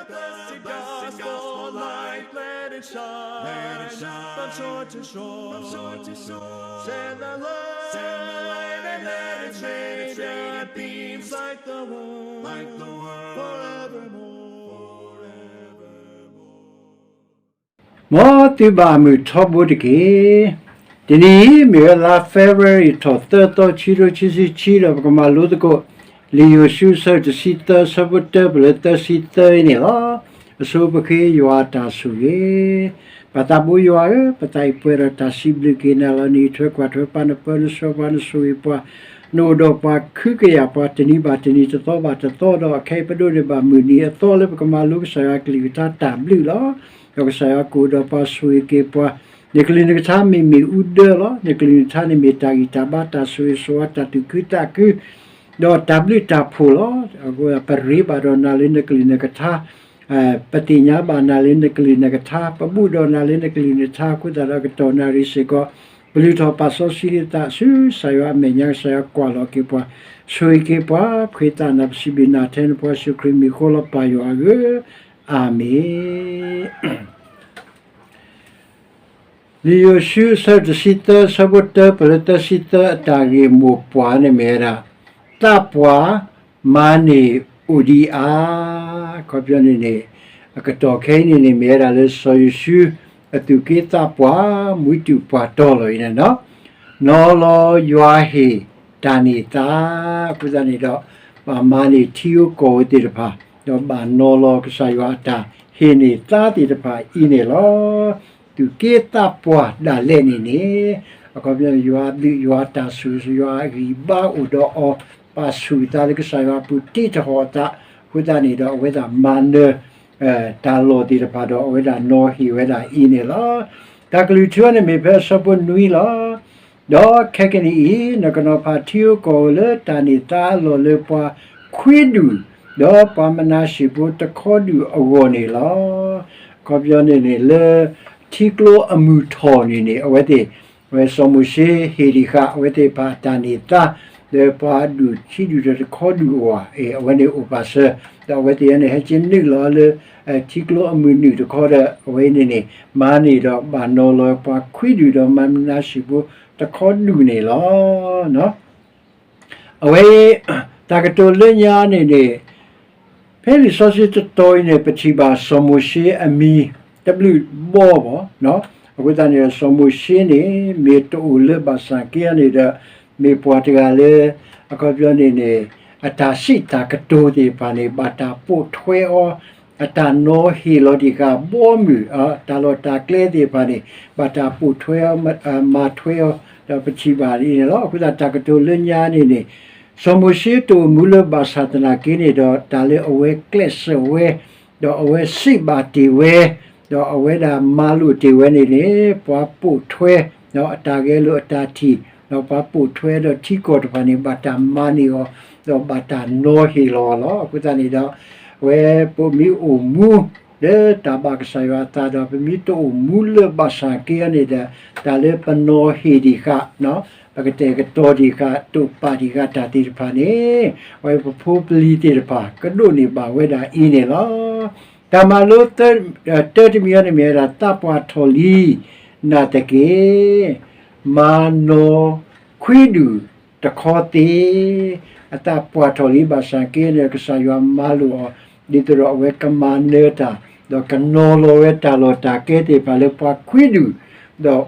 Blessed gospel light, let it shine, from shore to shore. Send the light and let it shine, let it beam like the world, forevermore. မ်သုဘၣ်မုာ်ထီဘိတက့ၢ်. တနံၤအံၤ မ့ၢ်ဝဲလါ February ထီၣ်သၢသီ ခံကထိခံဆံခံ ဒီးပကမၤလိသကိး လံာ်ယိၤၡူ အဆၢဒိၣ်တဆံသၢ အဆၢဖိတၢပၢၢ်လၢသၢဆံသၢအံၤန့ၣ်လီၤ. အဆိပဃ့ယွၤအတၢ်ဆိၣ်ဂ့ၤ, ပၢ်သးဘိယွၤဧၢ, ပသးအံၤပှဲၤဒီးတၢ်စံးဘျုးက့ၤနၤလီၤ. နအံးထွဲကွၢ်ထွဲပှၤ, နပၢနဆှၢပှၤ, နဆိၣ်ဂ့ၤပှၤ, နအိၣ်ဒီးပှၤ ခုကယာ်ပှၤ တနံၤဘၣ်တနံၤ တသီဘၣ်တသီဒီး အခဲအံၤပဒိးန့ၢ်ဘၣ်မုၢ်နံၤအသီလၢပကမၤလိကစၢ်ယွၤကလုၢ်ကထါတၢ်ဘျုးလီၤ. ဒီးကစၢ်ယွၤကအိၣ်ဒီးပှၤ ဆိၣ်ဂ့ၤက့ၤပှၤ, နကလုၢ်နကထါမ့ၢ်မ့ၣ်အူဒၢလီၤ. နကလုၢ်နကထါန့ၣ်မ့ၢ်တၢ်ဂံၢ်တၢ်ဘါ တၢ်ဆိၣ်ဂ့ၤဆိၣ်ဝါ တၢ်သူၣ်ခုသးခု ဒီးတၢ်ဘျုးတၢ်ဖှိၣ်လီၤ. ပရ့ဘၣ်ဒီးနၤလၢနကလုၢ်နကထါ, ပသ့ၣ်ညါဘၣ်နၤလၢနကလုၢ်နကထါ, ပဘူၣ်ဒီးနၤလၢနကလုၢ်နကထါအဃိသတးဒီး ကတီၢ်နၣ်ရံၣ်စ့ၢ်ကီး ပလုၢ်ထီၣ်ပာ်စီဆှံသးဆူကစၢ်ယွၤအမဲာ်ညါ, ကစၢ်ယွၤကွၢ်လီၤက့ၤပှၤ, ဆိၣ်ဂ့ၤက့ၤပှၤ, ဖှ့သးနၤ ပစံးဘျုးနၤထဲနဖိယ့ၣ်ၡူးခရံာ်မံၤအဃိလီၤ ပၢ်ယွၤဧၢ, အၤမ့ၣ်. လံာ်ယိၤၡူ အဆၢဒိၣ်တဆံသၢ အဆၢဖိတၢပၢၢ်လၢသၢဆံသၢ အတၢ်ဂ့ၢ်မိၢ်ပှၢ်န့ၣ်မ့ၢ်ဝဲဒၣ် သးပှၢ်မၤန့ၢ်အိၣ်ဒံးအါ. အခီပညီန့ၣ်န့ၣ် အကတီၢ်ခဲအံၤန့ၣ်န့ၣ် မ့ၢ်ဝဲဒၣ်လၢစီၤယိၤၡူ အသူၣ်က့သးပှၢ် မူတူၢ်ပှၢ်တီလီၤအံၤန့ၣ်လီၤ. နီၤလီၤယွၤဟ့ၣ်တၢ်န့ၢ်သါ, အဃိသတးန့ၣ်ဒီး ဘၣ်မၤန့ၢ်ထံဧိၤကီၢ်ဧိၤသ့ၣ်တဖၣ်, ဒီးဘၣ်နီၤလီၤကစၢ်ယွၤအတၢ်ဟ့ၣ်န့ၢ်သါသ့ၣ်တဖၣ်အံၤန့ၣ်လီၤ. သူၣ်က့သးပှၢ်ဒၣ်လဲာ်န့ၣ်န့ၣ်, အခီပညီန့ၣ် ယွၤဘျုးယွၤတၢ်ဆိၣ်ဂ့ၤ ယွၤအဂံၢ်ဘါအိၣ်ဒီးအီၤ, ပာ်ဆူၣ်အသးလၢကစၢ်ယွၤအပူၤတ့ထီၣ်အသး, အဃိသတးန့ၣ်ဒီး အဝဲဒၣ်မၤနၢၤ တၢ်လီၢ်သ့ၣ်တဖၣ်ဒီး အဝဲဒၣ်နီၤဟ့ၣ်ဝဲဒၣ်အံၤန့ၣ်လီၤ. တၢ်ကလုၢ်ထူန့ၣ်မ့ၢ်ဖဲအဆၢဖိနွံလီၤ. ဒီးခဲကနံၣ်အံၤ နကနီၤဖးထံဧိၤကီၢ်ဧိၤလၢတၢ်န့ၢ်သါအလီၢ်လၢပှၤခွံဒူၣ်, ဒီးပှၤမနၤၡ့ၣ်ဖိတခီဒူၣ်အဂီၢ်န့ၣ်လီၤ. အခီပညီန့ၣ်န့ၣ် လၢထံကျိအမုၢ်ထီၣ်န့ၣ်န့ၣ် အဝဲသ့ၣ် ဝဲစီၤမိၤၡ့ဟ့ၣ်ဒံးဃာ် အဝဲသ့ၣ်တဖၣ်အတၢ်န့ၢ်သါ လၢပှၤဒူၣ်ခံဒူၣ်ဒီးတခီဒူၣ်အဂီၢ်, အဝဲန့ၣ်အိၣ်ပာ်စၢၤ, ဒီးအဝဲသ့ၣ်န့ၣ် ဟဲက့ၤနုာ်လီၤလၢ ထံကျိအမုၢ်နုာ်တခီဒီး အဝဲန့ၣ်န့ၣ် မၤန့ၢ်ဒီးဘၣ်နီၤလီၤပှၤခွံဒူၣ်ဒီးမၤမနၤၡ့ၣ်ဖိတခီဒူၣ်န့ၣ်လီၤ. အဝဲ တၢ်ကတိၤလၢညါန့ၣ်န့ၣ် ဖဲလံာ်စီဆှံတတီၤအံၤန့ၣ် ပထံၣ်ဘၣ်စီၤမိၤၡ့အမံၤတဘျုးဘီဘၣ်. အဃိသတးန့ၣ်ဒီး စီၤမိၤၡ့န့ၣ် မ့ၢ်တအိၣ်လၢဘၣ်ဆၣ်က့န့ၣ်ဒီး မ့ၢ်ပှၤတဂၤလၢ အခီပညီန့ၣ်န့ၣ် အတၢ်စံးတၢ်ကတိၤသ့ၣ်တဖၣ်န့ၣ် ဘၣ်တၢ်ပိာ်ထွဲအီၤ, အတၢ်နီၤဟ့ၣ်လီၤတ့ၢ်ဃာ်ဘီမုၢ် တၢ်လီၢ်တၢ်ကျဲသ့ၣ်တဖၣ်န့ၣ် ဘၣ်တၢ်ပိာ်ထွဲအီၤ မၤထွဲအီၤ ဒီးပထံၣ်ဘၣ်န့ၣ်လီၤ. အဃိသတးတၢ်ကတိၤလၢညါန့ၣ်န့ၣ် စီၤမိၤၡ့တအိၣ်မူလၢဘၣ်ဆၣ်သနာ်က့န့ၣ်ဒီး တၢ်လၢအဝဲကျဲးစၢးဝဲ, ဒီးအဝဲစံးဘၣ်တ့ၢ်ဝဲ, ဒီးအဝဲဒၣ်မၤလိာ်တ့ၢ်ဝဲန့ၣ်န့ၣ် ပှၤပိာ်ထွဲ ဒီးအတၢ်ဂဲၤလိာ်အတၢ်ထံၣ်, ဒီးပှၤပိာ်ထွဲဒီးထံကီၢ်တဖၣ်န့ၣ် ဘၣ်တၢ်မၤန့ၢ်အီၤ, ဒီးဘၣ်တၢ်နီၤဟ့ၣ်လီၤအီၤလီၤ. အဃိသတးန့ၣ်ဒီး အဝဲပမ့ၢ်အိၣ်မူ လၢတၢ်ဘၣ်ကစၢ်ယွၤအသးဒီး ပမ့ၢ်တအိၣ်မူလၢဘၣ်ဆၣ်က့အီၤန့ၣ်ဒီး တၢ်လၢပနီၤဟ့ၣ်ဒံးဃာ်, ပကတဲာ်ကတီၤဒံးဃာ် တိာ်ပာ်ဒံးဃာ်တၢ်သ့ၣ်တဖၣ်န့ၣ် အဝဲပဖိပလံၤသ့ၣ်တဖၣ် ကဒိးန့ၢ်ဘၣ်ဝဲဒၣ်အံၤန့ၣ်လီၤ. တၢ်မၤလိ တၢတမံၤအံၤန့ၣ်မ့ၢ်ဝဲဒၣ် သးပှၢ်ထီၣ်လံ နာ်သက့ၢ်, မၤနီၤခွံဒူၣ်တခီသ့, အသးပှၢ်ထီၣ်လံဘၣ်ဆၣ်က့န့ၣ် ကစၢ်ယွၤမၤလိာ်အီၤ ဒ်သိးဒီးအဝဲကမၤနၢၤတၢ် ဒီးကနီၤလီၤဝဲတၢ်လီၢ်တၢ်ကျဲသ့ၣ်တဖၣ်လၢပှၤခွံဒူၣ် ဒီး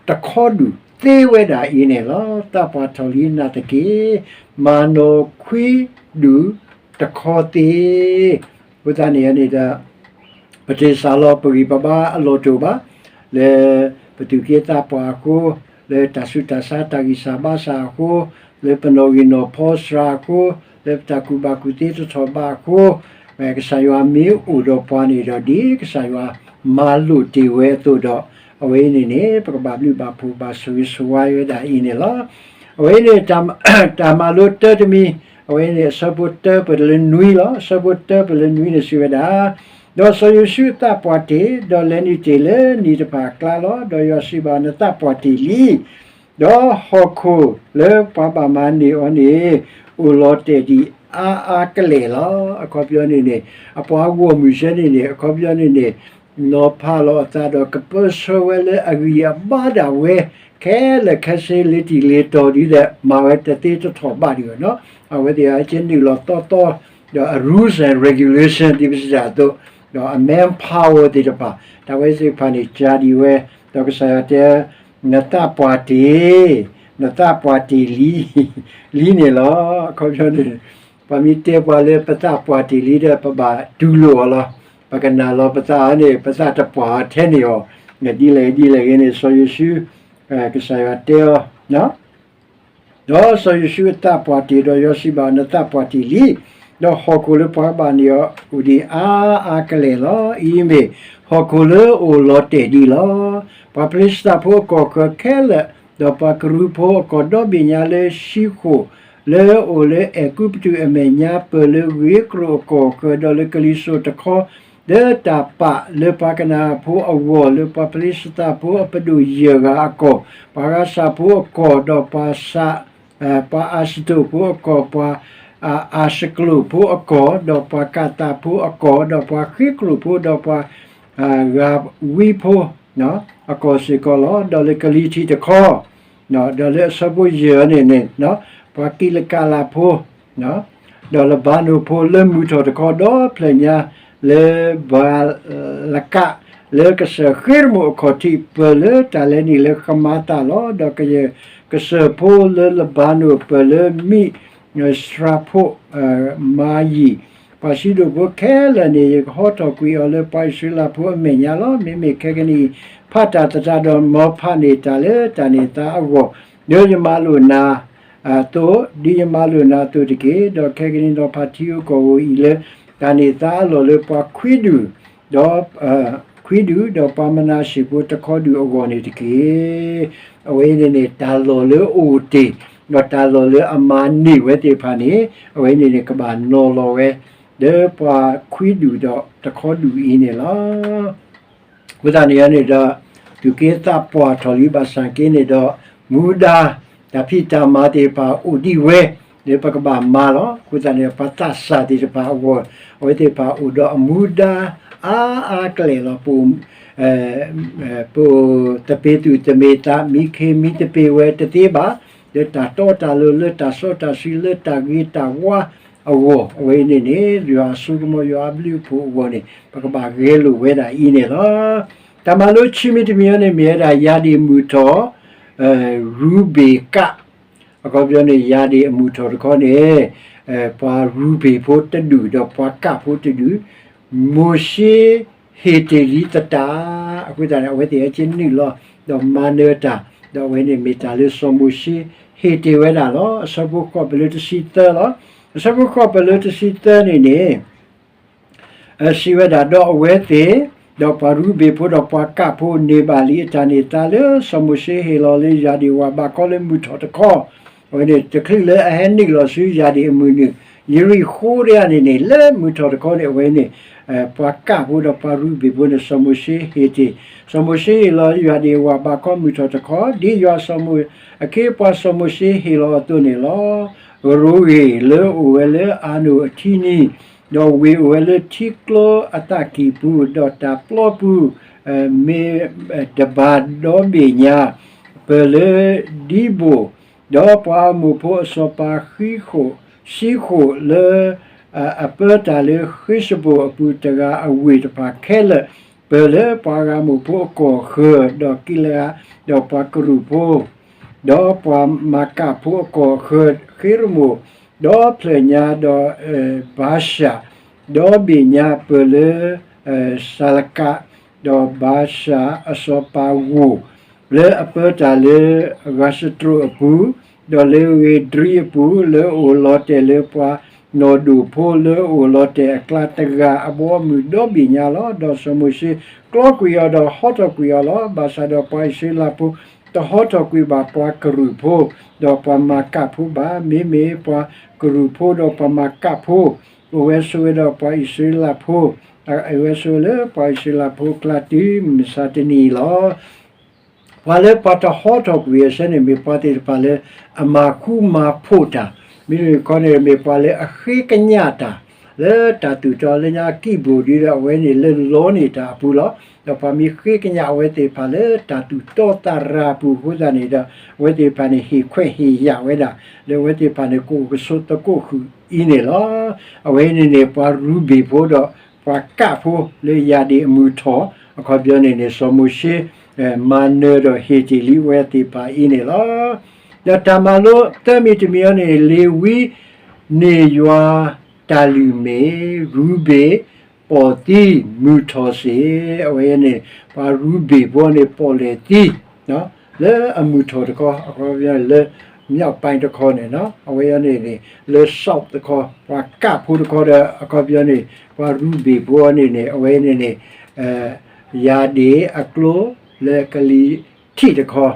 တခီဒူၣ်သ့ဝဲဒၣ်အံၤန့ၣ်လီၤ. သးပှၢ်ထီၣ်လံနာ်သက့ၢ်, မၤနီၤခွံဒူၣ်တခီသ့. အဃိသတးန့ၣ်န့ၣ်ဒီး ပတ့ၢ်စၢ်လီၤပဂံၢ်ပဘါအလီၢ်တအိၣ်ဘၣ်, လၢပသူၣ်က့သးပှၢ်အဃိ, လၢတၢ်ဆူးတၢ်ဆါတၢ်ဂံၢ်စၢ်ဘါစၢ်အဃိ, လၢပနီၣ်ဂံၢ်နီၣ်ဖိစှၤအဃိ, လၢပတၢ်ကူၣ်ဘၣ်ကူၣ်သ့တထီၣ်ဘးအဃိ, ကစၢ်ယွၤမ့ၢ်အိၣ်ဒီးပှၤန့ၣ်ဒီး ဒ်ကစၢ်ယွၤမၤလိာ်တ့ၢ်ဝဲအသိးဒီး အဝဲအံၤန့ၣ်န့ၣ် ပကဘၣ်ဘျုးဘၣ်ဖှိၣ်ဘၣ်ဆိၣ်ဂ့ၤဆိၣ်ဝါဝဲဒၣ်အံၤန့ၣ်လီၤ. အဝဲအံၤန့ၣ် တၢ်မၤလိတၢတမံၤ, အဝဲအံၤန့ၣ် အဆၢဖိတၢပၢၢ်လၢနွံလီၤ. အဆၢဖိတၢပၢၢ်လၢနွံန့ၣ်စံးဝဲဒၣ်, ဒီးစီၤယိၤၡူအသးပှၢ်တ့ၢ်, ဒီးလဲၤနုာ်တ့ၢ်လၢနံၤတဖၣ်အကျါလီၤ. ဒီးယွၤစံးဘၣ်, နသးပှၢ်တ့ၢ်လံ. ဒီးဟီၣ်ခိၣ်လၢပှၤဘၣ်မၤန့ၢ်အီၤန့ၣ် အိၣ်လီၤတဲာ်ဒံးအါအါကလဲာ်လီၤ. အခီပညီန့ၣ်န့ၣ် အပှၤဂီၢ်မုၢ်စဲန့ၣ်န့ၣ် အခီပညီန့ၣ်န့ၣ် နီၤဖးလီၤအသးဒီးကပၢဆှၢဝဲလၢအဂံၢ်အဘါဒၣ်ဝဲ ခဲလၢာ်ခဲဆ့လ့ၤတံၢ်လ့ၤတီၤဒ်လဲၣ် မၤဝဲတသ့တထီၣ်ဘၣ်ဒံးဘၣ်နီၤ. အဝဲသ့ၣ်အကနုာ်လီၤသီသီ ဒီးအ rules and regulation ဒ်ပစံးတၢ်အသိး ဒီးအ manpower သ့ၣ်တဖၣ် တၢ်ဝဲသ့ၣ်တဖၣ်န့ၣ် ကၢ်ဒံးဝဲ ဒီးကစၢ်ယွၤတဲ နသးပှၢ်တ့ၢ်, နသးပှၢ်တ့ၢ်လံ, လံန့ၣ်လီၤ. အခီပညီန့ၣ် ပှၤမ့ၢ်တဲပှၤလၢပသးပှၢ်တ့ၢ်လံဒီး ပဘၣ်တူၢ်လိာ်အီၤလီၤ. ပကနၣ်လီၤပသးအီၤန့ၣ် ပသးတပှၢ်အီၤထဲန့ၣ်အီၤ, ဒ်လဲၣ်ဒ်လဲၣ်ဂ့ၤန့ၣ် စီၤယိၤၡူ ကစၢ်ယွၤတဲအီၤ ဒီးစီၤယိၤၡူအသးပှၢ်တ့ၢ်ဒီးယီၤစံးဘၣ် နသးပှၢ်တ့ၢ်လံ, ဒီးဟီၣ်ခိၣ်လၢပှၤဘၣ်န့ၢ်အီၤအိၣ်ဒံးအါအါကလဲာ်လီၤ. အံၤမ့ၢ်ဟီၣ်ခိၣ်လၢအိၣ်လီၤတဲာ်ဒံးလီၤ. ပှၤဖလ့ၡသးဖိအကီၢ်ဃၢၤခဲလၢာ်, ဒီးပှၤကရူၢ်ဖိအကီၢ်ဒီဘ့ၣ်ညါလၢၡံဃိၣ် လၢအအိၣ်လၢအဲၤကူပတူးအမဲာ်ညါ ပၢၢ်လၢဂ့ၤကြိၣ်အကီၢ်ဃၢၤ ဒီးလၢကလံၤစိးတခီ လၢတၢ်ပာ်လၢပှၤကနၤအၣ်ဖိအဂီၢ် လၢပှၤဖလ့ၡသးဖိအပဒိၣ်ယဲၢ်ဂၤအကီၢ်, ပှၤဂၤစၢ်ဖိအကီၢ်, ဒီးပှၤစး, ပှၤအၤစတိၣ်ဖိအကီၢ်, ပှၤအၤစကလိၣ်ဖိအကီၢ်, ဒီးပှၤကးသးဖိအကီၢ်, ဒီးပှၤဃ့ကြိၣ်ဖိ, ဒီးပှၤ ဂၤဝံဖိ အကီၢ်စ့ၢ်ကီးလီၤ. ဒီးလၢကလံၤထံးတခီ ဒီးလၢအဆၢဖိယဲၢ်န့ၣ်န့ၣ် ပှၤကံးလကးလးဖိ ဒီးလဘၤနိၣ်ဖိလၢမုၢ်ထီၣ်တခီ ဒီဖျၢၣ်ညါ လၢဘၤလကး လၢကစၢၢ်ဃ့ရမိၣ်အခီၣ်ထံး ပၢၢ်လၢတၢ်လဲၤနုာ်လၢဃမၤသးလီၤ. ဒီးကယဲၢ်ကစၢၢ်ဖိလၢလဘၤနိၣ် ပၢၢ်လၢမံးစရၤဖိ မၤယံာ် ပှၤစံဒိၣ်ဖိခဲလၢာ်န့ၣ် ယကဟီထီၣ်ကွံာ်အီၤလၢပှၤအံၣ်စရ့လးဖိအမဲာ်ညါလီၤ. မ့မ့ၢ်ခဲကနံၣ်အံၤ ဖးတၢ်သတးဒီးနီၤဖးန့ၢ်တၢ်လၢတၢ်န့ၢ်သါအဂီၢ် ဒီးယမၤလိာ်နၤ အသိး, ဒ်ယမၤလိာ်နၤအသိးတက့ၢ်. ဒီးခဲကနံၣ်ဒီးဖးထံအကီၢ်ဧိၤအံၤလၢ တၢ်န့ၢ်သါအလီၢ်လၢပှၤခွံဒူၣ်, ဒီး ခွံဒူၣ်, ဒီးပှၤမနၤၡ့ၣ်ဖိတခီဒူၣ်အဂီၢ်န့ၣ်တက့ၢ်. အဝဲအံၤန့ၣ်န့ၣ် တၢ်လီၢ်လၢအအိၣ်တ့ၢ်, ဒီးတၢ်လီၢ်လၢအမၤန့ၢ်ဝဲသ့ၣ်တဖၣ်န့ၣ် အဝဲအံၤန့ၣ်န့ၣ် ကဘၣ်နီၤလီၤဝဲ လၢပှၤခွံဒူၣ်ဒီးတခီဒူၣ်အံၤန့ၣ်လီၤ. အဃိသတးန့ၣ်န့ၣ်ဒီး သုးက့သးပှၢ်ထီၣ်လံဘၣ်ဆၣ်က့န့ၣ်ဒီး မူဒါ တၢ်ဖံးတၢ်မၤသ့ၣ်တဖၣ်အိၣ်ဒံးဝဲ လၢပကဘၣ်မၤလီၤ. အဃိသတးန့ၣ် ပှၤသးစၢ်သ့ၣ်တဖၣ်အဂီၢ် အဝဲသ့ၣ်တဖၣ်အိၣ်ဒီးအမူဒါ အါအါကလဲာ်လီၤ. ပ ပအိၣ်သပ့ၤသူၣ်သပ့ၤသး မံခ့မံသပ့ၤဝဲတသ့ဘၣ် လၢတၢ်တီတၢ်လိၤ လၢတၢ်စီတၢ်ဆှံလၢတၢ်ဂ့ၤတၢ်ဝါအဂီၢ် အဝဲအံၤန့ၣ်န့ၣ် ယွၤအစိကမီၤယွၤအဘျုးအဖှိၣ်အဂီၢ်န့ၣ် ပကဘၣ်ဂဲၤလိာ်ဝဲဒၣ်အံၤန့ၣ်လီၤ. တၢ်မၤလိခံမံၤတမံၤအံၤန့ၣ် မ့ၢ်ဝဲဒၣ်ယၤဒ့ၣ်မုၢ်ထီၣ် ရူၤဘ့ၣ်ကး အခီပညီန့ၣ် ယၤဒ့ၣ်အမုၢ်ထီၣ်တခီန့ၣ် ပှၤရူၤဘ့ၣ်ဖိတဒူၣ် ဒီးပှၤကးဖိတဒူၣ် မိၤၡ့ဟ့ၣ်တ့ၢ်လံသတး အဃိသတးန့ၣ် အဝဲသ့ၣ်ဟဲက့ၤနုာ်လီၤ ဒီးမၤနၢၤတၢ် ဒီးအဝဲန့ၣ်မ့ၢ်တၢ်လၢစီၤမိၤၡ့ဟ့ၣ်တ့ၢ်ဝဲဒၣ်လီၤ. အဆၢဖိဃိးပလၢတဆံသၢလီၤ. အဆၢဖိဃိးပလၢတဆံသၢန့ၣ်န့ၣ် စံးဝဲဒၣ် ဒီးအဝဲသ့ၣ်, ဒီးပှၤရူၤဘ့ၣ်ဖိဒီးပှၤကးဖိန့ၢ်ဘၣ်လံအတၢ်န့ၢ်သါလၢ စီၤမိၤၡ့ဟ့ၣ်လီၤလၢယၤဒ့ၣ်ဝၢ်ဘးခီလၢမုၢ်ထီၣ်တခီ, အဝဲန့ၣ် တချုးလၢအဟဲနုာ်လီၤဆူယၤဒ့ၣ်အမုၢ်နုာ် ယရံၣ်ဃိၤဒၣ်န့ၣ်န့ၣ် လၢမုၢ်ထီၣ်တခီန့ၣ် အဝဲန့ၣ် ပှၤကးဖိဒီးပှၤရူၤဘ့ၣ်ဖိန့ၣ် စီၤမိၤၡ့ဟ့ၣ်တ့ၢ်, စီၤမိၤၡ့ဟ့ၣ်လီၤယၤဒ့ၣ်ဝၢ်ဘးခီမုၢ်ထီၣ်တခီ ဒ်ယွၤစီၤမိၤ အခ့အပှၤစီၤမိၤၡ့ဟ့ၣ်လီၤအသိးန့ၣ်လီၤ. ရိဂ့ၤလၢအိၣ်ဝဲလၢအၤနိၣ်အထံနံၤ, ဒီးဝ့ၢ်အိၣ်ဝဲလၢထံကျိအသးကံၢ်ပူၤ, ဒီးတၢ်ပျီပူၤ မ့ၢ်ဒဘၣ်ဒီဘ့ၣ်ညါ, ပၢၢ်လၢဒံဘိၣ်, ဒီးပှၤအမိၣ်ဖိအစီၤပၤဃံဃိၣ်, စံဃိၣ်လၢ အပၢတၢ်လၢဃ့ၡဘိၣ်အပူၤတဂၤအဝ့ၢ်တဖၣ်ခဲလၢာ်, ပၢၢ်လၢပှၤအၤမိၣ်ဖိအကီၢ်ဃၢၤ, ဒီးကံလအး, ဒီးပှၤကရူၢ်ဖိ ဒီးပှၤမၤကးဖိအကီၢ်ဃၢၤဃ့ရမိၣ်, ဒီးဖျၢၣ်ညါဒီး ဘၤၡၣ်, ဒီဘ့ၣ်ညါပၢၢ်လၢ စၤလကး, ဒီးဘၤၡၣ်အစီၤပၤဂိၢ်, လၢအပၢတၢ်လၢဂၤစတြိၣ်အပူၤ, ဒီးလၢဂ့ၤဒြံအပူၤ, လၢအအိၣ်လီၤတဲာ်လၢပှၤနီၢ်ဒိၣ်ဖိလၢအအိၣ်လီၤတဲာ်အကျါတဂၤအဘီအမုၢ်ဒီဘ့ၣ်ညါလီၤ. ဒီးစီၤမိၤၡ့ကျီကွံာ်အီၤဒီးဟီထီၣ်ကွံာ်အီၤလီၤ. ဘၣ်ဆၣ်ဒီးပှၤအံၣ်စရ့လးဖိ တဟီထီၣ်ကွံာ်ဘၣ်ပှၤကရူၢ်ဖိ ဒီးပှၤမၤကးဖိဘၣ်. မ့မ့ၢ်ပှၤကရူၢ်ဖိဒီးပှၤမၤကးဖိ အိၣ်ဝဲဆိးဝဲဒီးပှၤအံၣ်စရ့လးဖိ, အဝဲဆိးဝဲလၢပှၤအံၣ်စရ့လးဖိအကျါတုၤမုၢ်မဆါတနံၤအံၤလီၤ. ပှၤလၢပှၤတဟီထီၣ်ကွံာ်အဆၢန့ၣ် မ့ၢ်ပှၤသ့ၣ်တဖၣ်လၢအမၤဃူမၤဖိးတၢ်, မ့မ့ၢ်တခီန့ၣ် မ့ၢ်ပှၤလၢအဃ့ကညးတၢ် လၢတၢ်သူၣ်တီလၢညါကံၢ်ဘိၣ်ဒ်ဒီး အဝဲန့ၣ်လၢလီန့ၢ်တၢ်အပူၤလီၤ. ဒီးပှၤမ့ၢ်ဃ့ကညးအဝဲသ့ၣ်တဖၣ်လၢတၢ်သူၣ်တီသးရၤအပူၤအဃိသတးန့ၣ်ဒီး အဝဲသ့ၣ်တဖၣ်န့ၣ် ဟ့ၣ်ခွဲးဟ့ၣ်ယာ်ဝဲဒၣ် လၢအဝဲသ့ၣ်တဖၣ်န့ၣ် ကအိၣ်ကဆိးသကိးဃုာ်အံၤန့ၣ်လီၤ. အဝဲန့ၣ်န့ၣ် ပှၤရူၤဘ့ၣ်ဖိဒီး ပှၤကးဖိလၢယၤဒ့ၣ်အမုၢ်ထီၣ် အခီပညီန့ၣ်န့ၣ် စီၤမိၤၡ့ မၤနၢၤဒီးဟ့ၣ်တ့ၢ်လံအဝဲသ့ၣ်တဖၣ်အံၤန့ၣ်လီၤ. ဒီးတၢ်မၤလိသၢမံၤတမံၤအံၤန့ၣ် လ့ၤဝံန့ၢ်ယွၤတၢ်လုၢ်မ့ၣ်, ရူၤဘ့ၣ် ပိာ်သံမုၢ်ထီၣ်စ့ၢ်, အဝဲန့ၣ် ပှၤရူၤဘ့ၣ်ဖိန့ၣ် ပိာ်လဲၣ်သံ လၢအမုၢ်ထီၣ်တခီ အခီပညီလၢ မြောက်ပိုင်းတခီန့ၣ် အဝဲအံၤန့ၣ်န့ၣ် လၢ south တခီ ပှၤကးဖိတခီဒီး အခီပညီန့ၣ် ပှၤရူၤဘ့ၣ်ဖိအံၤန့ၣ်န့ၣ် အဝဲန့ၣ်န့ၣ် ယၤဒ့ၣ်အကျိလၢကလံၤထံးတခီ,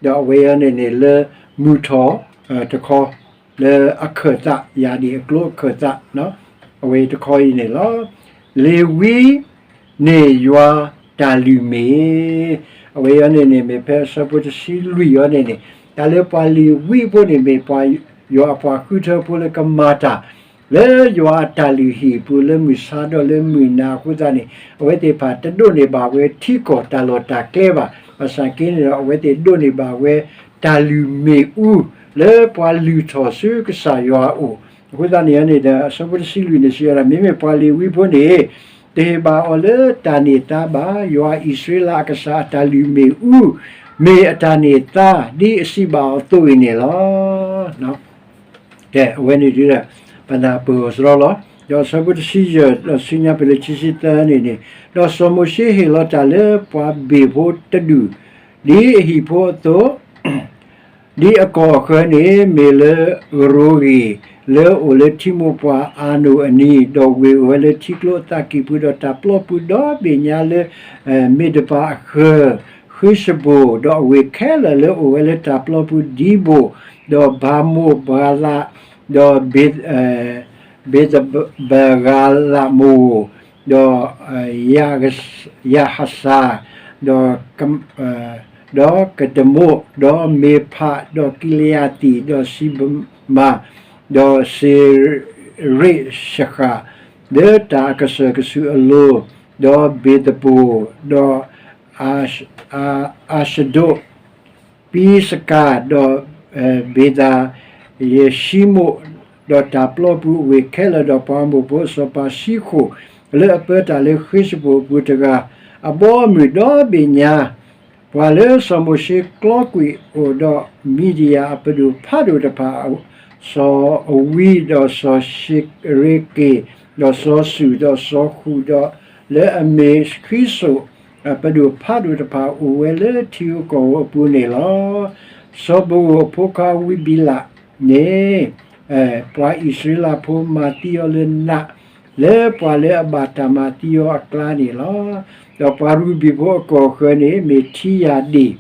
ဒီးအဝဲအံၤန့ၣ်န့ၣ် လၢမုၢ်ထီၣ်တခီ လၢအခၢၣ်သး ယၤဒ့ၣ်အကျိအခၢၣ်သး အဝဲတခီအံၤန့ၣ်လီၤ. လ့ၤဝံန့ၢ်ယွၤတၢ်လုၢ်မ့ၣ်, အဝဲအံၤန့ၣ်န့ၣ် မ့ၢ်ဖဲအဆၢဖိတဆံလွံၢ်အံၤန့ၣ်န့ၣ် တၢ်လၢပှၤလ့ၤဝံဖိန့ၣ် မ့ၢ်ပှၤယွၤအပှၤဃုထၢဖိလၢကမၤတၢ် လၢယွၤအတၢ်လုၢ်ဟံၣ်အပူၤ လၢမုၢ်ဆါဒီးလၢမုၢ်နၤအဃိသတးန့ၣ် အဝဲသ့ၣ်တဖၣ်တဒိးန့ၢ်ဘၣ်ဝဲထံကီၢ်တၢ်လီၢ်တၢ်ကျဲဘၣ်. ဘၣ်ဆၣ်က့န့ၣ်ဒီး အဝဲသ့ၣ်ဒိးန့ၢ်ဘၣ်ဝဲတၢ်လုၢ်မ့ၣ်အူ လၢပှၤလုၢ်ထီၣ်ဆူကစၢ်ယွၤအအိၣ်. အဃိသတးန့ၣ်န့ၣ်ဒီး အဆၢဖိတဆံလွံၢ်န့ၣ်စံးဝဲဒၣ် မ့မ့ၢ်ပှၤလ့ၤဝံဖိန့ၣ် တဟ့ၣ်ဘၣ်အီၤလၢတၢ်န့ၢ်သါဘၣ်. ယွၤအံၣ်စရ့လးအကစၢ်အတၢ်လုၢ်မ့ၣ်အူ မ့ၢ်အတၢ်န့ၢ်သါ ဒ်အစံးဘၣ်အီၤအသိးအံၤန့ၣ်လီၤ. ကဲ အဝဲန့ၣ်ဒ်ဒီး ပနၢ်ပၢၢ်အီၤစရီလီၤ. ဒီးအဆၢဖိတဆံယဲၢ် ဒီးဆူညါပလၢခံဆံသၢန့ၣ်န့ၣ် ဒီးစီၤမိၤၡ့ဟ့ၣ်လီၤတၢ်လၢပှၤဘ့ၣ်ဖိတဒူၣ် ဒ်အဟံၣ်ဖိအသိး ဒ်အကီၢ်အဃၢၤန့ၣ် မ့ၢ်လၢကရိဂ့ၤ လၢအအိၣ်လၢထံမိၢ်ပှၢ်အၤနိၣ်အနံၤ, ဒီးဝ့ၢ်အိၣ်ဝဲလၢထံကျိအသးကံၢ်ပူၤ, ဒီးတၢ်ပျီပူၤဒီဘ့ၣ်ညါလၢ မ့ၣ်ဒဘၣ်အဃၢၤ, ဃ့ၡဘိၣ်, ဒီးအဝ့ၢ်ခဲလၢာ်လၢအအိၣ်ဝဲလၢတၢ်ပျီပူၤဒံဘိၣ်, ဒီးဘၤမိၣ်ဘၤလး, ဒီး ဘ့ၣ်သဘၤဂၤလမိၣ်, ဒီး ယဟစၤ, ဒီး ဒီးကဒမိၣ်, ဒီးမ့ၤဖး, ဒီးကံလယၤသံၣ်, ဒီးစံးဘမၤ, ဒီးစ့ရ့ၣ်ၡဃၣ်, လၢတၢ်အကစၢၢ်ကဆူးအလိၤ, ဒီးဘ့ၣ်သပိၣ်, ဒီး အၤရှဒိၣ်, ပံစကၤ, ဒီး ဘ့ၤသယၤၡံမိၣ်, ဒီးတၢ်ပျီပူၤအဝ့ၢ်ခဲလၢာ်, ဒီးပှၤမိၢ်ဖိအစီၤပၤၡံဃိၣ် လၢအပၢတၢ်လၢဃ့ၡဘိၣ်အပူၤတဂၤ, အဘီအမုၢ်ဒီဘ့ၣ်ညါ ပှၤလၢစီၤမိၤၡ့ကျီကွံာ်အိၣ်ဒီးမံၤဒယၣ်အပဒိၣ်ဖးဒိၣ်တဖၣ်, စီၤအဝံ, ဒီးစီၤၡရ့က့ၣ်, ဒီးစီၤစူၣ်, ဒီးစီၤဃူၣ်, ဒီးလၢအမ့ၢ်ဃံစိၣ် အပဒိၣ်ဖးဒိၣ်တဖၣ် အိၣ်ဝဲလၢထံဧိၤကီၢ်ဧိၤအပူၤန့ၣ်လီၤ. စီၤပဂိၢ်အဖိခွါဝံဘံလးန့ၣ် ပှၤအံၣ်စရ့လးဖိမၤသံအီၤလၢနး, လၢပှၤလၢအဘၣ်တၢ်မၤသံအီၤအကျါန့ၣ်လီၤ. ဒီးပှၤရူၤဘ့ၣ်ဖိအကီၢ်အဃၢၤန့ၣ် မ့ၢ်ထံယၤဒ့ၣ် ဒီး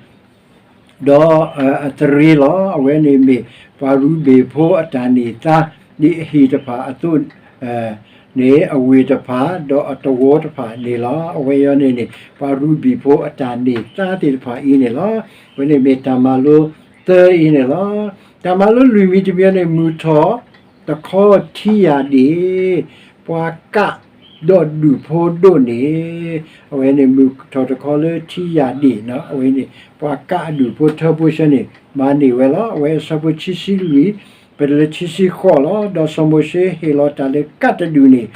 အသရ့လီၤ. အဝဲန့ၣ်မ့ၢ်ပှၤရူၤဘ့ၣ်ဖိအတၢ်န့ၢ်သါ ဒ်အဟံၣ်တဖၣ်အသိး န့ၣ် အဝ့ၢ်တဖၣ် ဒီးအသဝီတဖၣ်န့ၣ်လီၤ. အဝဲအံၤန့ၣ်န့ၣ် ပှၤရူၤဘ့ၣ်ဖိအတၢ်န့ၢ်သါသ့ၣ်တဖၣ်အံၤန့ၣ်လီၤ. အဝဲန့ၣ်မ့ၢ်တၢ်မၤလိသၢအံၤန့ၣ်လီၤ. တၢ်မၤလိလွံၢ်မံၤတမံၤန့ၣ် မုၢ်ထီၣ်တခီထံယၤဒ့ၣ် ပှၤကးဒီးဒူၣ်ဖိဒိၣ်န့ၣ်, အဝဲန့ၣ်မုၢ်ထီၣ်တခီလၢထံယၤဒ့ၣ်, အဝဲန့ၣ် ပှၤကးအဒူၣ်ဖိထၢဖိဆၢန့ၣ် မၤန့ၢ်ဝဲလီၤ. အဝဲအဆၢဖိခံဆံလွံၢ် ပတုၤလၢခံဆံဃိးလီၤ. ဒီးစီၤမိၤၡ့ဟ့ၣ်လီၤတၢ်လၢကးတဒူၣ်န့ၣ်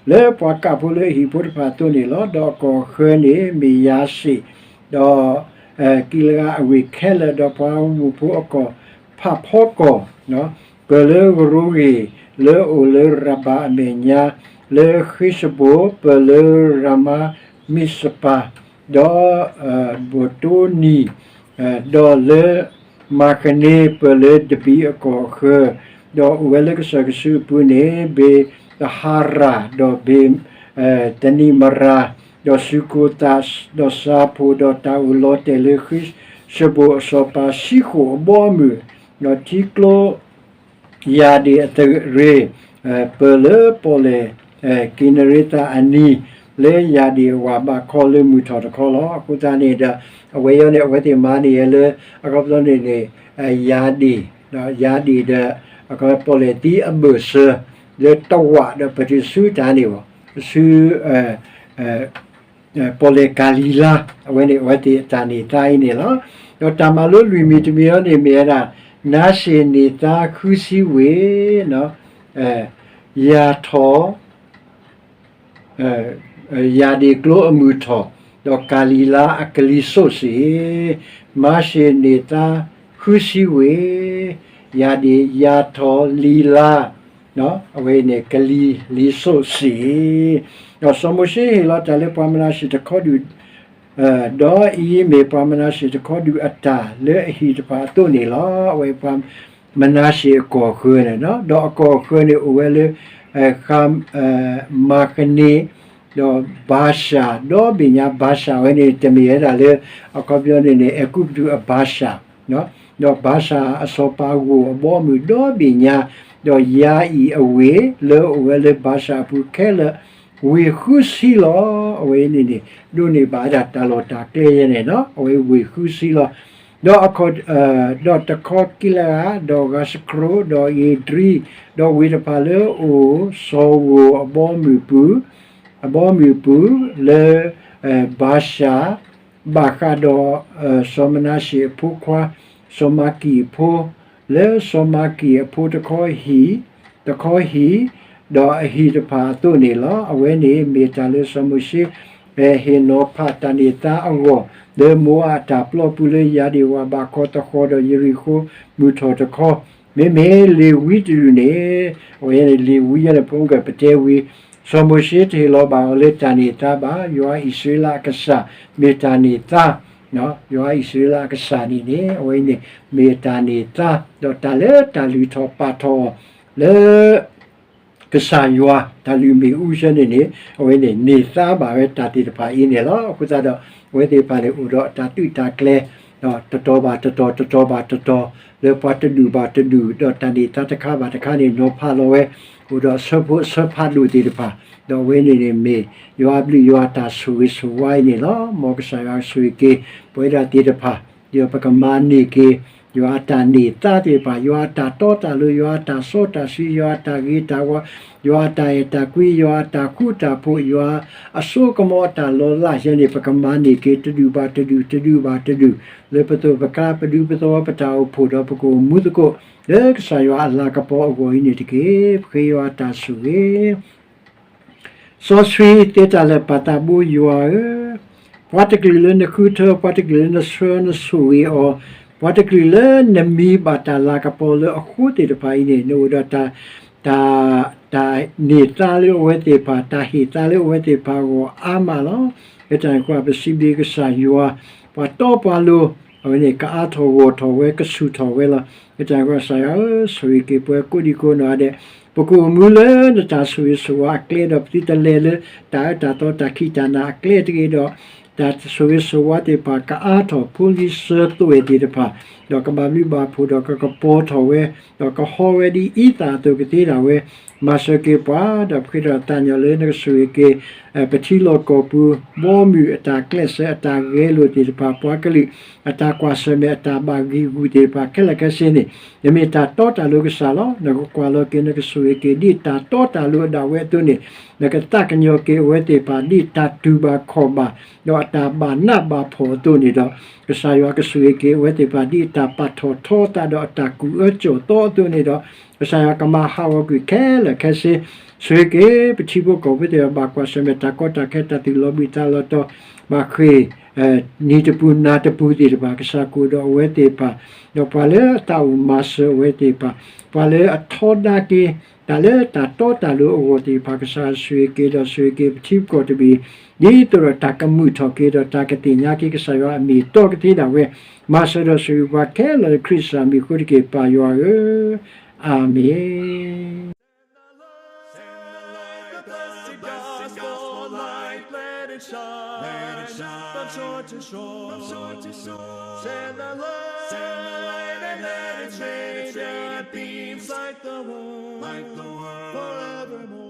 လၢပှၤကးဖိလၢအဟံၣ်ဖိတဖၣ်အသိးန့ၣ်လီၤ. ဒီးအကီၢ်အဃၢၤန့ၣ် မ့ၢ်ယၤစ့ၣ်, ဒီးကံလၤဧဒ်အဝ့ၢ်ခဲလၢာ်, ဒီးပှၤမိၢ်ဖိအကီၢ်ဖးဖီကီၢ်, ပၢၢ်လၢကရိဂ့ၢ် လၢအအိၣ်လၢရၤဘၤအမဲာ်ညါ, လၢဃ့ၡဘိၣ်, ပၢၢ်လၢရၤမၤမံးစပၤ, ဒီး ဘိၣ်တိနံၤ, ဒီးလၢမၤဃန့, ပၢၢ်လၢဒဘံးအကီၢ်အဃၢၤ, ဒီးအိၣ်ဝဲလၢကစၢၢ်ကဆူးအပူၤန့ၣ် ဘ့ၣ်သဟရၣ်, ဒီးဘ့ၣ် သနံးမရၤ, ဒီးစူၤကိၣ်သး, ဒီးစၤဖှိၣ်, ဒီးတၢ်အိၣ်လီၤတဲာ်လၢဃ့ၡဘိၣ်အစီၤပၤၡံဃိၣ်အဘီအမုၢ်, ဒီးထံကျိ ယၤဒ့ၣ်အသရ့ၤ, ပၢၢ်လၢပီၣ်လဲၣ်က့ၤနရ့ၤသးအနံၤ, လၢယၤဒ့ၣ်ဝၣ်ဘးခီလၢမုၢ်ထီၣ်တခီလီၤ. အဃိသတးန့ၣ်ဒီး အဝဲအံၤန့ၣ် အဝဲသ့ၣ်မၤန့ၢ်ဝဲလၢ အခီပညီန့ၣ်န့ၣ် ယၤဒ့ၣ်, ယၤဒ့ၣ်ဒီး ပီၣ်လဲၣ်သံအဘၢၣ်စၢၤ လၢတဝၣ်ဒီးပတုၤဆူတၢ်န့ၣ်ဘၣ်, ဆူ ပီၣ်လဲၣ်ကၤလံၤလါ, အဝဲန့ၣ် အဝဲသ့ၣ်အတၢ်န့ၢ်သါအံၤန့ၣ်လီၤ. ဒီးတၢ်မၤလိလွံၢ်မံၤတမံၤအံၤန့ၣ်မ့ၢ်ဝဲဒၣ် နါရှ့ၣ်န့ၢ်သါဃုဆံဝ့ၢ်, ယၤထီၣ် ယၤဒ့ၣ်ကျိအမုၢ်ထီၣ်, ဒီးကၤလံၤလါအကလံၤစိးစ့ၢ်, မၤရှ့ၣ်န့ၢ်သါဃုဆံဝ့ၢ်, ယၤဒ့ၣ် ယၤထီၣ် လံၤလါ, အဝဲန့ၣ် ကလံၤလံၤစိးစ့ၢ်, ဒီးစီၤမိၤၡ့ဟ့ၣ်လီၤတၢ်လၢပှၤမနၤၡ့ၣ်တခီဒုၣ် ဒီးအံၤမ့ၢ်ပှၤမနၤၡ့ၣ်တခီဒုၣ်အတၢ်လၢအဟံၣ်တဖၣ်အသိးန့ၣ်လီၤ. အဝဲပှၤမနၤၡ့ၣ်အကီၢ်ဃၢၤန့ၣ်, ဒီးအကီၢ်ဃၢၤန့ၣ်အိၣ်ဝဲလၢ ဃး မၤဃန့ၢ်, ဒီးဘၤၡၣ်ဒီဘ့ၣ်ညါ, ဘၤၡၣ်ဝဲန့ၣ် တမ့ၢ်ဝဲဒၣ်လၢ အခီပညီန့ၣ်န့ၣ် အဲၤကူပတူးအဘၤၡၣ်, ဒီးဘၤၡၣ်အစီၤပၤဂိၢ်အဘီအမုၢ်ဒီဘ့ၣ်ညါ, ဒီးယၤအံၤအဝ့ၢ်လၢအအိၣ်ဝဲလၢဘၤၡၣ်အပူၤခဲလၢာ် ဝ့ၢ်ဃုဆံလီၤ. အဝဲန့ၣ်န့ၣ် ဒိးန့ၢ်ဘၣ်ဝဲဒၣ်တၢ်လီၢ်တၢ်ကျဲယဲန့ၣ်လီၤ. အဝဲဝ့ၢ်ဃုဆံလီၤ. ဒီး ဒီးတခီကံလးအး, ဒီးဂၤၡခရိ, ဒီးအ့ဒြံ, ဒီးဝ့ၢ်တဖၣ်လၢအအိၣ်စီၤဂိၢ်အဘီအမုၢ်ပူၤ, အဘီအမုၢ်ပူၤလၢ ဘၤၡၣ်, ဘၣ်ဃးဒီး စီၤမနၤၡ့ၣ်အဖိခွါ စီၤမၤကံၣ်အဖိ, လၢစီၤမၤကံၣ်အဖိတခီဟံၣ်, တခီဟံၣ်, ဒီးအဟံၣ်တဖၣ်အသိးန့ၣ်လီၤ. အဝဲန့ၣ်မ့ၢ်တၢ်လၢစီၤမိၤၡ့ ဟ့ၣ်နီၤဖးတၢ်န့ၢ်သါအဂီၢ် လၢမိၤအၤအတၢ်ပျီပူၤလၢယၤဒ့ၣ်ဝၣ်ဘးခီသဃီဒီးယရံၣ်ဃိၤမုၢ်ထီၣ်တခီ, မ့မ့ၢ်လ့ၤဝံတဒူၣ်န့ၣ်, အဝဲန့ၣ်လ့ၤဝံယဲန့ၣ် ဖိကပတဲဝံၤ, စီၤမိၤၡ့တဟ့ၣ်လီၤဘၣ်အီၤလၢတၢ်န့ၢ်သါဘၣ်, ယွၤအံၣ်စရ့လးအကစၢ် မ့ၢ်တၢ်န့ၢ်သါ ယွၤအံၣ်စရ့လးအကစၢ်န့ၣ်န့ၣ် အဝဲအံၤန့ၣ် မ့ၢ်တၢ်န့ၢ်သါ, ဒီးတၢ်လၢတၢ်လုၢ်ထီၣ်ပာ်ထီၣ်အီၤ လၢ ကစၢ်ယွၤတၢ်လုၢ်မ့ၣ်အူဆၢန့ၣ်န့ၣ် အဝဲန့ၣ်န့ၢ်သါဘၣ်ဝဲတၢ်သ့ၣ်တဖၣ်အံၤန့ၣ်လီၤ. အဃိသတးဒီး အဝဲသ့ၣ်တဖၣ်န့ၣ် အိၣ်ဒီးအတၢ်သုးတၢ်ကျဲၤ တတီၤဘၣ်တတီၤ တတီၤဘၣ်တတီၤ လၢပှၤတဒူၣ်ဘၣ်တဒူၣ် ဒီးတၢ်န့ၢ်သါတခါဘၣ်တခါန့ၣ် နီၤဖးလီၤဝဲ အိၣ်ဒီးအဆၢဖိအဆၢဖးဒိၣ်သ့ၣ်တဖၣ် ဒီးအဝဲန့ၣ်န့ၣ်မ့ၢ် ယွၤအဘျုးယွၤအတၢ်ဆိၣ်ဂ့ၤဆိၣ်ဝါအံၤန့ၣ်လီၤ. မ်ကစၢ်ယွၤဆိၣ်ဂ့ၤက့ၤ ပဝဲဒၣ်သ့ၣ်တဖၣ် ဒီးပကမၤန့ၢ်က့ၤ ယွၤအတၢ်န့ၢ်သါသ့ၣ်တဖၣ် ယွၤအတၢ်တီတၢ်လိၤ ယွၤအတၢ်စီတၢ်ဆှံ ယွၤအတၢ်ဂ့ၤတၢ်ဝါ ယွၤအတၢ်အဲၣ်တၢ်ကွံ ယွၤအတၢ်ဃူတၢ်ဖိး ယွၤအစိကမီၤအတၢ်လီၤလးယဲန့ၣ် ပကမၤန့ၢ်က့ၤ တဒူၣ်ဘၣ်တဒူၣ် တဒူၣ်ဘၣ်တဒူၣ် လၢပသိးပကျါ ပဒူပသဝီ ပတၢ်အိၣ်ဖှိၣ်ဒီးပကအိၣ်မူသကိး လၢကစၢ်ယွၤအလၤကပီၤအဂီၢ်အံၤန့ၣ်တက့ၢ်. ပဃ့ယွၤအတၢ်ဆိၣ်ဂ့ၤ စီဆှံသ့တၢ်လၢာ်ပာ်သးဘိယွၤဧၢ, ပှၤတကလုာ်လၢနဃုထၢ ပှၤတကလုာ်လၢနဆှၢနဆိၣ်ဂ့ၤအီၤ, ပှၤတကလုာ်လၢနမံဘၣ်တၢ်လၤကပီၤလၢအဃိသ့ၣ်တဖၣ်အံၤန့ၣ် နအိၣ်ဒီးတၢ် တၢ် တၢ်န့ၢ်သါလၢအဝဲသ့ၣ်တဖၣ် တၢ်ဟ့ၣ်သါလၢအဝဲသ့ၣ်တဖၣ်အဂီၢ်အါမးလီၤ. လၢတၢ်န့ၣ်အဃိ ပစံးဘျုးကစၢ်ယွၤ ပှၤတီပှၤလိၤ အဝဲန့ၣ် ကအါထီၣ်ဂီၢ်ထီၣ်ဝဲ ကဆူၣ်ထီၣ်ဝဲလီၤ. လၢတၢ်န့ၣ်အဃိ ကစၢ်ယွၤဧၢ ဆိၣ်ဂ့ၤက့ၤပှၤကိးဒံကိးနီၢ်ဂၤဒဲး ပကအိၣ်မူလၢနတၢ်ဆိၣ်ဂ့ၤဆိၣ်ဝါအကျဲဒီး ပသုတလဲၤလၢတၢ်အၢတၢ်သီတၢ်ခံးတၢ်နၤအကျဲတဂ့ၤဒီး တၢ်ဆိၣ်ဂ့ၤဆိၣ်ဝါသ့ၣ်တဖၣ် ကအါထီၣ်ဖိလံၤစၢၤသွဲၣ်သ့ၣ်တဖၣ် ဒီးကဘၣ်ဘျုးဘၣ်ဖှိၣ်ဒီးကကပီၤထီၣ်ဝဲ ဒီးကဟီဝဲဒ်အံသၣ်အသိးကသ့ဒၣ်ဝဲ မၤစၢၤက့ၤပှၤ ဒီးပဃ့တၢ်သးညီလၢနကဆိၣ်ဂ့ၤက့ၤ ပထံလီၢ်ကီၢ်ပူၤ ဘီမုၢ်အတၢ်ကျဲးစၢးအတၢ်ဂဲၤလိာ်သ့ၣ်တဖၣ် ပှၤကလုာ် အတၢ်ကွၢ်ဆၢၣ်မဲာ်အတၢ်ဘၣ်ဂံၢ်ဂူာ်သ့ၣ်တဖၣ်ခဲလၢာ်ခဲဆ့န့ၣ် နမ့ၢ်တၢ်တီတၢ်လိၤကစၢ်လီၤ. နကကွၢ်လီၤက့ၤ နကဆိၣ်ဂ့ၤက့ၤ ဒ်တၢ်တီတၢ်လိၤအဒၣ်ဝဲအသိးန့ၣ် နကသးကညီၤက့ၤအဝဲသ့ၣ်တဖၣ် ဒ်တၢ်တူၢ်ဘၣ်ခီၣ်ဘၣ် ဒီးအတၢ်ဘၣ်နးဘၣ်ဖှီၣ်အသိးန့ၣ်ဒီး ကစၢ်ယွၤကဆိၣ်ဂ့ၤက့ၤအဝဲသ့ၣ်တဖၣ် ဒ်အတၢ်ပာ်ထီၣ်ထီအသးဒီးအတၢ်ကူၣ်အၢကၠီၣ်သီအသိးန့ၣ်ဒီး ကစၢ်ယွၤကမၤဟးဂီၤကွံာ်ခဲလၢာ်ခဲဆ့ ဆိၣ်ဂ့ၤက့ၤ ပထံဖိကီၢ်ဖိသ့ၣ်တဖၣ် ဘၣ်ကွၢ်ဆၢၣ်မဲာ်တၢ်ကီတၢ်ခဲ တၢ်သူၣ်လီၤဘှံးသးလီၤတီၤ ဘၣ်ဃ့ၢ် နံၤတပူၤနၤတပူၤသ့ၣ်တဖၣ် ကစၢ်ကအိၣ်ဒီးအဝဲသ့ၣ်တဖၣ် ဒီးပှၤလၢအသးအိၣ်မၤစၢၤအဝဲသ့ၣ်တဖၣ် ပှၤလၢအထီဒါက့ၤ တၢ်လၢတၢ်တီတၢ်လိၤအဂီၢ်သ့ၣ်တဖၣ် ကစၢ်ဆိၣ်ဂ့ၤက့ၤဒီးဆိၣ်ဂ့ၤက့ၤပထံပကီၢ်တဘ့ၣ် ဒ်သိးဒီးတၢ်ကမုာ်ထီၣ်က့ၤဒီးတၢ်ကသ့ၣ်ညါက့ၤ ကစၢ်ယွၤအမ့ၢ်အတီကသ့ဒၣ်ဝဲ မၤစၢၤဒီးဆိၣ်ဂ့ၤပှၤခဲလၢာ်လၢခရံာ်ကစၢ်မံၤအဃိတက့ၢ် ပၢ်ယွၤဧၢ, အၤမ့ၣ်. Send the light, the blessed gospel light, let it shine from shore to shore. Send the light, send the light and let it shine, let it shine, beams like the world, like the world, forevermore.